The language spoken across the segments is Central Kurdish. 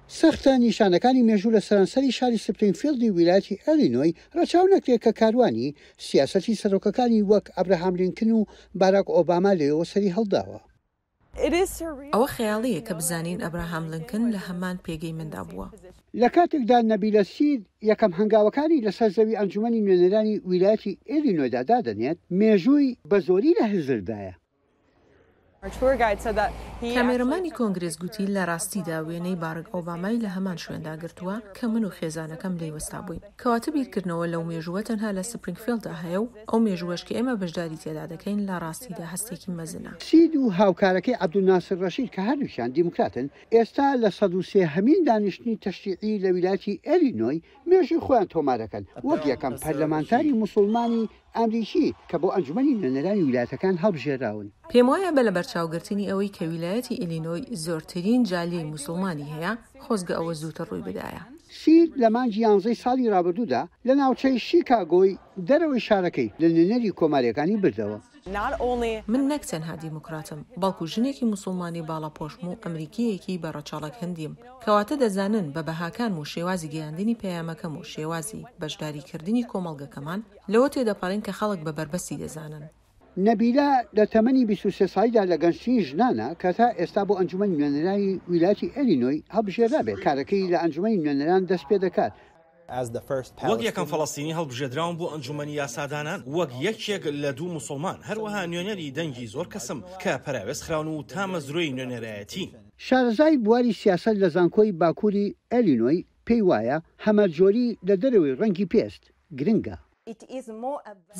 سەختە نیشانەکانی مێژوو لە سەرانسەری شاری سپرینگفیڵدی ویلایەتی ئێلینۆی ڕەچاو نەکرێت کە کاروانی سیاسەتی سەرۆکەکانی وەک ئەبراهام لینکن و باراک ئۆباما لێیەوە سەری هەڵداوە. ئەوە خەیاڵییە کە بزانین ئەبراهام لینکن لە هەمان پێگەی مندا بووە. لە کاتێکدا نەبیلە سید یەکەم هەنگاوەکانی لەسەر زەوی ئەنجومەنی نوێنەرانی ویلایەتی ئێلینۆیدا دادەنێت، مێژووی بە زۆری لە هزردایە. کامێرەمانی کۆنگرێس گوتی لە ڕاستیدا وێنەی باڕک ئۆبامای لە هەمان شوێندا گرتووە کە من و خێزانەکەم لێی وەستابووین. کەواتە بیرکردنەوە لەو مێژووە تەنها لە سپرینگفیڵددا هەیە و ئەو مێژووەش کە ئێمە بەشداری تێدا دەکەین لە ڕاستیدا هەستێکی مەزنە. سید و هاوکارەکەی عەبدولناسر ڕەشید کە هەردووکیان دیموکراتن، ئێستا لە 103 هەمین دانیشتنی تەشریعی لە ویلایەتی ئێلینۆی مێژووی خۆیان تۆمار دەکەن وەک یەکەم پەرلەمانتاری موسوڵمانی ئەمریکی کە بۆ ئەنجومەنی نوێنەرانی ویلایەتەکان هەڵبژێراون. پێموایە بە لەبەرچاوگرتنی ئەوەی کە ویلایەتی ئیلینۆی زۆرترین جالیەی موسوڵمانی هەیە، خۆزگە ئەوە زووتر ڕووی بدایە. سید لە مانگی یانزەی ساڵی ڕابردوودا لە ناوچەی شیکاگۆی دەرەوەی شارەکەی لە نوێنەری کۆمارییەکانی بردەوە. من نەک تەنها دیموکراتم، بەڵکو ژنێکی موسوڵمانی باڵاپۆشم و ئەمریکییەکی بە ڕەچەڵەک هندیم. کەواتە دەزانن بە بەهاکانم و شێوازی گەیاندنی پەیامەکەم و شێوازی بەشداریکردنی کۆمەڵگەکەمان، لەوە تێدەپەڕین کە خەڵک بە بەربەستی دەزانن. نەبیلە لە تەمەنی 23 ساڵیدا لە گەنجترین ژنانە کە تا ئێستا بۆ ئەنجومەنی نوێنەرانی ویلایەتی ئێلینۆی هەڵبژێرابێت، کارەکەی لە ئەنجومەنی نوێنەران دەستپێدەکات. وەک یەکەم فەڵەستینی هەڵبژێردراوم بۆ ئەنجومەنی یاسادانان، وەک یەکێک لە دوو موسڵمان، هەروەها نوێنەری دەنگی زۆر کەسم کە پەراوێز خراون و تامەزرۆی نوێنەرایەتین. شارەزای بواری سیاسەت لە زانکۆی باکووری ئێلینۆی پێی وایە هەمەجۆری لە دەرەوەی ڕەنگی پێست گرنگە.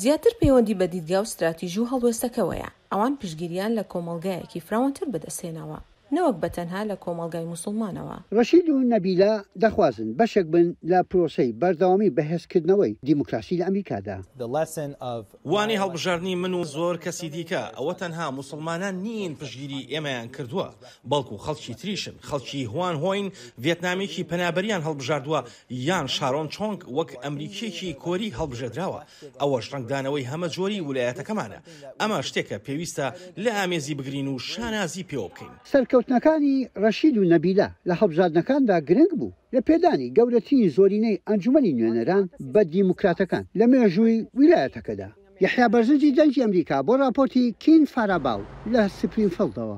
زیاتر پەیوەندی بە دیدگا و ستراتیژی و هەڵوێستەکەوەیە، ئەوان پشتگیریان لە کۆمەڵگایەکی فراوانتر بەدەستهێناوە، نەوەک بە تەنها لە کۆمەڵگای موسڵمانەوە. ڕەشید و نەبیلە دەخوازن بەشێک بن لە پرۆسەی بەردەوامی بەهێزکردنەوەی دیموکراسی لە ئەمریکادا. وانەی هەڵبژاردنی من و زۆر کەسی دیکە، ئەوە تەنها موسڵمانان نین پشتگیری ئێمەیان کردووە، بەڵکو خەڵکی تریشن، خەڵکی هوان هۆین ڤێتنامییەکی پەنابەریان هەڵبژاردووە یان شارۆن چۆنگ وەک ئەمریکییەکی کۆری هەڵبژێردراوە، ئەوەش ڕەنگدانەوەی هەمەجۆریی ولایەتەکەمانە، ئەمە شتێکە پێویستە لە ئامێزی بگرین و شانازی پێوە بکەین. سەرکەوتنەکانی ڕەشید و نەبیلە لە هەڵبژاردنەکاندا گرنگ بوو لە پێدانی گەورەترین زۆرینەی ئەنجومەنی نوێنەران بە دیموکراتەکان لە مێژووی ویلایەتەکەدا. یەحیا بەرزنجی دەنگی ئەمریکا بۆ ڕاپۆرتی کین فاراباو لە سپرینفڵدەوە.